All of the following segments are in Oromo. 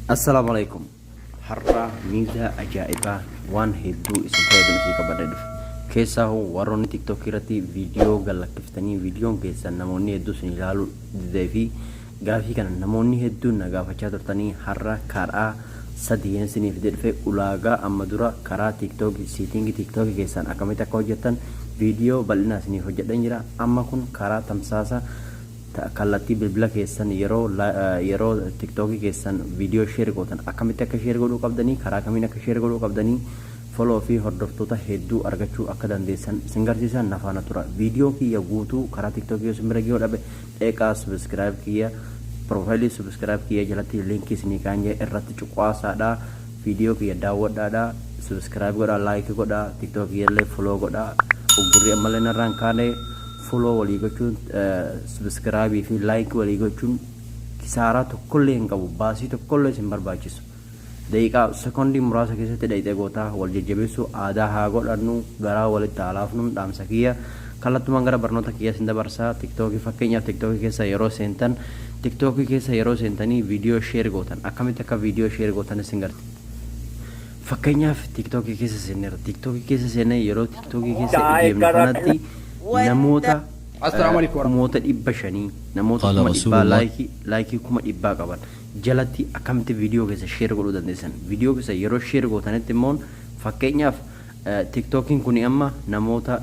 Assalaamu Aleykum Har'a miizaa ajaa'ibaa waan hedduu isin fayyadun isin qabadhee dhufe. Keessaahuu warroonni TikTok irratti viidiyoo gad lakkiftanii viidiyoon keessan namoonni hedduu isin ilaaluu didee fi gaafii kana namoonni hedduun na gaafachaa turtanii har'a karaa sadiin isinii fidee dhufe ulaagaa amma dura karaa TikTok siitingii TikTok keessan akkamitti akka hojjettan viidiyoo bal'inaa isiniif hojjedheen jira. Amma kun karaa tamsaasa kallattii bilbila keessan yeroo yeroo TikTok keessan viidiyoo share gootan akkamitti akka share godhuu qabdanii karaa kamiin akka share godhuu qabdanii follow fi hordoftoota hedduu argachuu akka dandeessan isin garsiisa na faana tura. Viidiyoo kiyya guutuu karaa TikTok yoo isin bira gahuu dhabe dheeqaa subscribe kiyya profile subscribe kiyya jalatti linkii isinii kaan jira irratti cuqaasaadha viidiyoo kiyya daawwadhaadha subscribe godhaa like godhaa TikTok kiyya illee follow godhaa uggurri ammallee narraan kaane Follow walii gochuun subscribe fi like walii gochuun kisaaraa tokkollee hin qabu baasii tokkollee isin barbaachisu daqiiqaa sekondii muraasa keessatti dhayxee gootaa wal jajjabeessuu aadaa haa godhannu garaa walitti haa laafnuun dhaamsa kiyya kallattumaan gara barnoota kiyya isin dabarsaa tiktookii fakkeenyaaf tiktookii keessa yeroo seentan tiktookii keessa yeroo seentanii viidiyoo share gootan akkamitti akka viidiyoo share gootan isin garsiisa Fakkeenyaaf TikTok keessa seenneerra. TikTok keessa seennee yeroo TikTok keessa deemnu kanatti namoota Assalaamu alaikum kumoota 500 namoota Qaala 400,000 Rasuulullah. laayikii laayikii 400,000 qaban jalatti akkamitti viidiyoo keessa sheer godhuu dandeessan. Viidiyoo keessa yeroo sheer gootanitti immoo fakkeenyaaf TikTokiin kuni amma namoota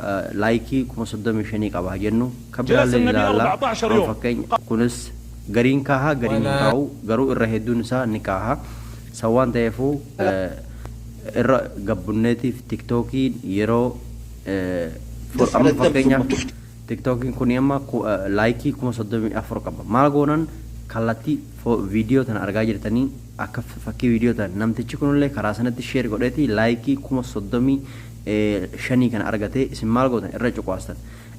laayikii 35,000 qaba jennu kan جلس biraallee النبي ilaalla. 14 Amma يوم fakkeenya kunis gariin kaaha gariin hin kaa'u garuu irra hedduun isaa ni kaaha. San waan ta'eefuu irra gabbunneetiif tiktookiin yeroo amma fakkeenyaaf tiktookiin kun amma laayikii 34,000 qaba. Maal goonan kallattii viidiyoo tana argaa jirtanii akka fakkii viidiyoo tana namtichi kunillee karaa sanatti sheer godheeti laayikii 35,000 kana argatee isin maal gootan irra cuqaastan.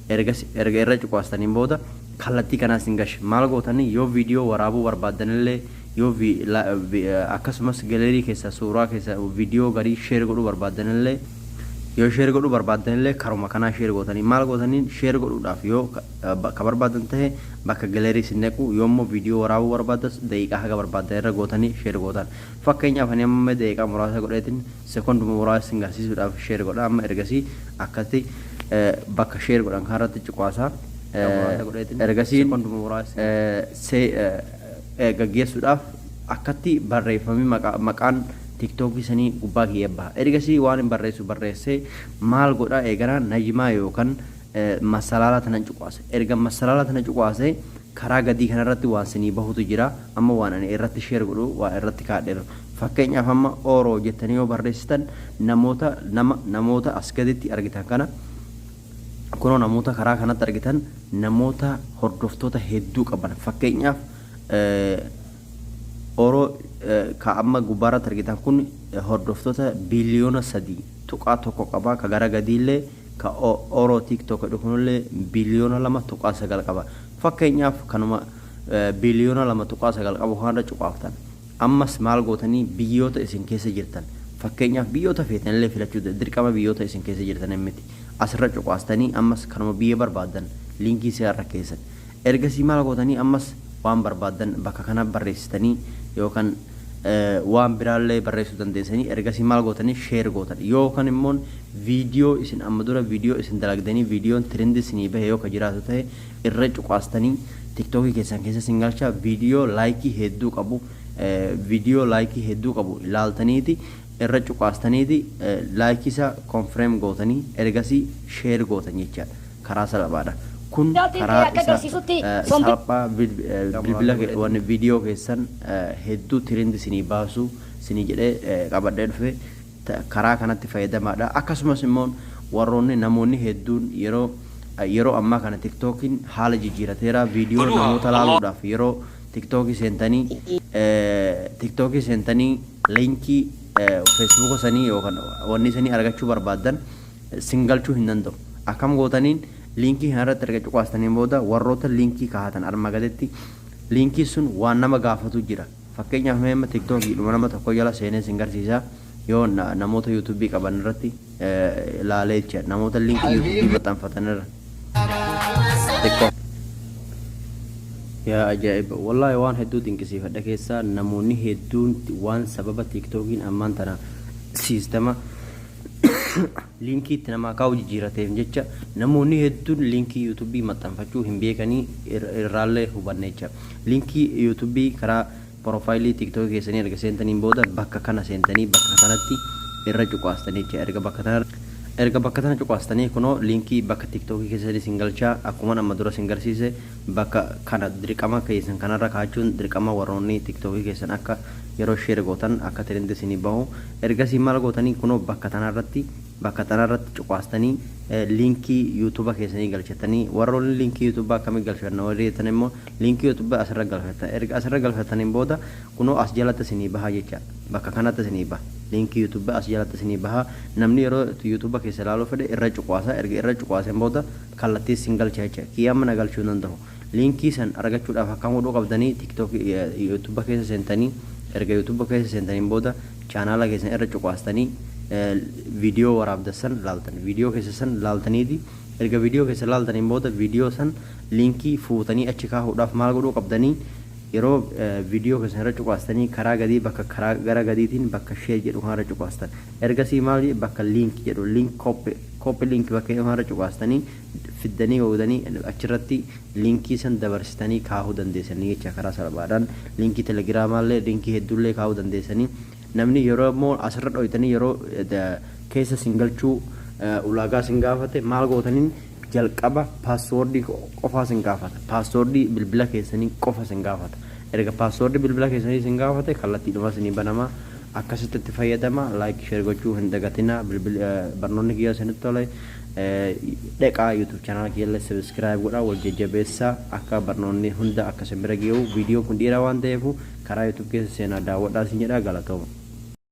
Ergas erga irra cuqaastaniin booda kallattii kanaa isin gashe. Maal gootanii yoo viidiyoo waraabuu barbaaddanillee yoo vi, la, vi, akkasumas galerii keessa suuraa keessa viidiyoo garii share godhuu barbaaddanillee yoo share godhuu barbaaddanillee karuma kanaa share gootanii maal gootanii share godhuudhaaf yoo ka barbaadan tahe bakka galerii isin nequ yoo immoo viidiyoo waraabuu barbaaddas daqiiqaa haga barbaaddan irra gootanii share gootan. Fakkeenyaaf ani amma daqiiqaa muraasa godheetin Sekonduma muraasa isin garsiisuudhaaf share godha amma ergasii akkatti bakka share godhan kanarratti cuqaasa ergasii gaggeessuudhaaf akkatti barreeffamii maqaan tiktookii sanii gubbaa kiyya baha ergasii waan hin barreessu barreessee maal godha eegana najmaa yookaan masalaalaa tana cuqaasa erga masalaalaa tana cuqaasee karaa gadii kanarratti waan sinii bahutu jira amma waan ani irratti share godhu waa irratti kaadheera Fakkeenyaaf amma Oro jettanii yoo barreessitan namoota nama namoota as gaditti argitan kana kunoo namoota karaa kanatti argitan namoota hordoftoota hedduu qaban fakkeenyaaf Oro ka amma gubbaarratti argitan kun hordoftoota biliyoona 3.1 qaba ka gara gadiillee ka Oro TikTok jedhu kunillee biliyoona 2.9 qaba fakkeenyaaf kanuma biliyoona 2.9 qabu kanarra cuqaaftan. Ammas maal gootanii biyyoota isin keessa jirtan fakkeenyaaf biyyoota feetanillee filachuu dirqama biyyoota isin keessa jirtanin miti asirra cuqaastanii ammas kanuma biyya barbaaddan liinkii isaa irra keessan ergasii maal gootanii ammas waan barbaaddan bakka kana barreessitanii yookan waan biraallee barreessuu dandeessanii ergasii maal gootanii share gootan yookan immoon viidiyoo isin amma dura viidiyoo isin dalagdanii viidiyoon trend isinii bahe yoo ka jiraatu ta'e irra cuqaastanii tiktookii keessan keessa isin galcha viidiyoo laayikii hedduu qabu viidiyoo laayikii hedduu qabu ilaaltaniiti irra cuqaastaniiti laayikii isaa konfireem gootanii ergasii sheer gootan jechaadha karaa salphaadha kun Dhugaatiin karaa kee akka isa agarsiisutti sombi salphaa bilbila wanni viidiyoo keessan hedduu tirind isinii baasu isinii jedhee qabadhee dhufe karaa kanatti fayyadamaadha. Akkasumas immoo warroonni namoonni hedduun yeroo yeroo ammaa kana tiktookiin haala jijjiirateera viidiyoo namoota laaluudhaaf yeroo tiktookii seentanii tiktookii seentanii liinkii feesbuuka sanii yookaan wanni sanii argachuu barbaaddan sin galchuu hin danda'u. Akkam gootaniin liinkii kanarratti erga cuqaastaniin booda warroota liinkii kaahatan armaa gaditti liinkii sun waan nama gaafatu jira. Fakkeenyaaf mee amma TikTok dhuma nama tokko jala seenee sin garsiisa yoo namoota YouTube qaban irratti ilaalee jecha namoota linkii YouTube maxxanfatan irra xiqqoo. Yaa ajaa'iba! Wallaahi waan hedduu dinqisiifadha keessaa namoonni hedduun waan sababa TikTokiin ammaan tana siistama liinkii itti namaa kaa'u jijjiirateef jecha namoonni hedduun liinkii YouTubeii maxxanfachuu hin beekanii irraallee hubanne jecha. Liinkii YouTubeii karaa profileii TikTokii keessanii erga seentaniin booda bakka kana seentanii bakka kanatti irra cuqaastanii jecha. Erga bakka tana cuqaastanii, kunoo liinkii bakka TikTokii keessanii sin galchaa. Akkuma amma dura sin garsiise, bakka kana dirqama keessan kanarra kaa'achuun dirqama warroonni TikTokii keessan akka yeroo share gootan akka trend isinii bahu. Ergasii maal gootanii? Kunoo bakka tanarratti cuqaastanii liinkii YouTubea keessanii galchatanii. Warroonni liinkii YouTubea akkamii galchanna warri jettan immoo, liinkii YouTubea asirra galfatan. Erga asirra galfataniin booda kunoo as jalatti isinii baha jecha. Bakka kanatti isinii baha. Liinkii YouTubea as jalatti isinii baha. Namni yeroo YouTubea keessa ilaaluu fedhe irra cuqaasa. Erga irra cuqaaseen booda kallattii isin galcha jecha. Kiyya amma na galchuu hin danda'u. Liinkii san argachuudhaaf akkam godhuu qabdanii? TikTokii YouTubea keessa seentanii, erga YouTubea keessa seentaniin booda chaanaala keessan irra cuqaastanii viidiyoo waraabdan san laaltan. Viidiyoo keessa san laaltaniiti, erga viidiyoo keessa laaltaniin booda viidiyoo san liinkii fuutanii achi kaahuudhaaf maal godhuu qabdanii? Yeroo viidiyoo keessan irra cuqaastanii karaa gadii, bakka karaa gara gadiitiin bakka share jedhu kanarra cuqaastan. Ergasii maal, bakka link jedhu, link copy, copy link bakka jedhu kanarra cuqaastanii fiddanii gootanii achirratti liinkii san dabarsitanii kaahuu dandeessanii jecha. Karaa salphaadhaan liinkii Telegramaallee, liinkii hedduullee kaahuu dandeessanii. Namni yeroo immoo asirra dhoytanii yeroo keessa sin galchuu ulaagaa sin gaafate maal gootaniin? Jalqaba passwordii qofaa sin gaafata. Passwordii bilbila keessanii qofa sin gaafata. Erga passwordii bilbila keessanii sin gaafate kallattiidhuma isinii banamaa. Akkasitti itti fayyadama. Like, share gochuu hin dagatinaa. Barnoonni kiyya isinitti tole dheqaa YouTube channel kiyyallee subscribe godhaa, wal jajjabeessaa. Akka barnoonni hunda akka isin bira gahu, viidiyoon kun dheeraa waan ta'eef karaa YouTube keessa seenaa daawwadhaa isin jedha. Galatooma.